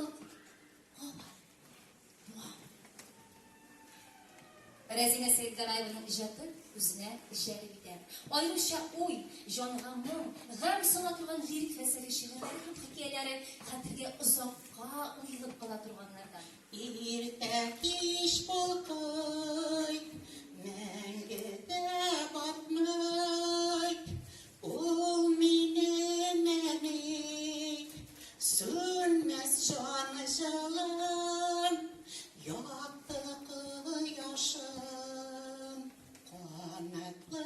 вакыт кабат туам. Рәзинә Сәетгараеваның иҗаты үзенә җәлеп итә. Аеруча уй, җанга моң, гамь сала торган лирик фәлсәфи шигырьләре һәм хикәяләре хәтергә озакка уелып кала торганнардан. Иртә кич балкый, мәңге дә батмый, Ул минем әни, сүнмәс җан җылым, Якты кояшым, канатлы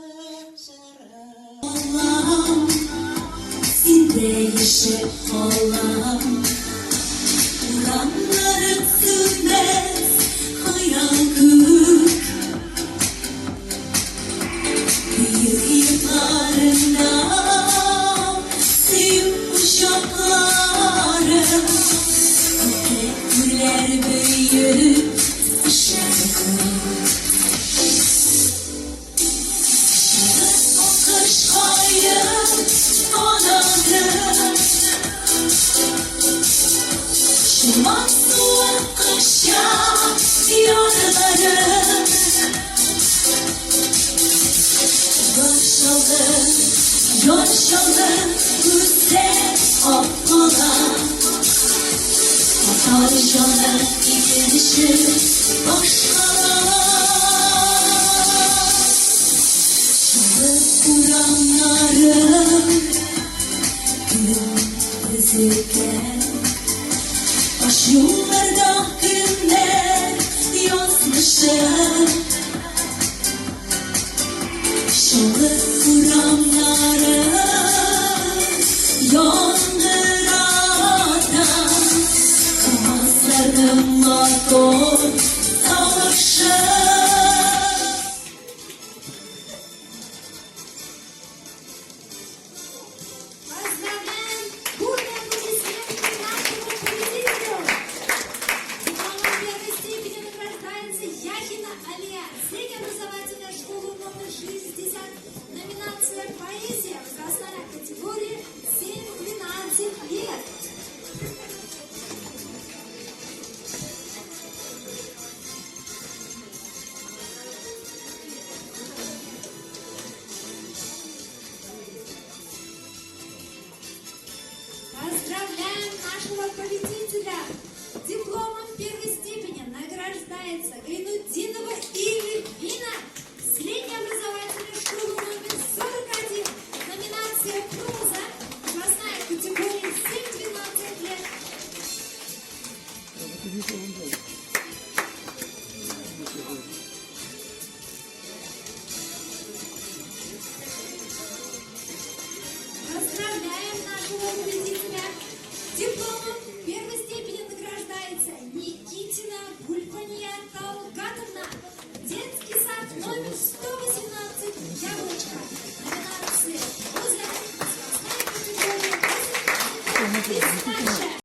җырым. Аллам, синдә яшәп калам. Урамнарың сүнмәс хыял күк. Бөек йортларыңда сөю учаклары. Күктә күлләр бөек шәһәр. Поздравляем бурные аплодисменты нашему победителю! Дипломом первой степени награждается Яхина Алия, среднеобразовательная школа номер 60, номинация «Поэзия», возрастная категория 7-12 лет. Поздравляем нашего победителя! Дипломом первой степени награждается Гайнутдинова Ильвина, среднеобразовательная школа номер 41, номинация «Проза», возрастная категория 7-12 лет. Поздравляем нашего победителя! Дипломом первой степени награждается Никитина Гульфания Талгатовна, детский сад номер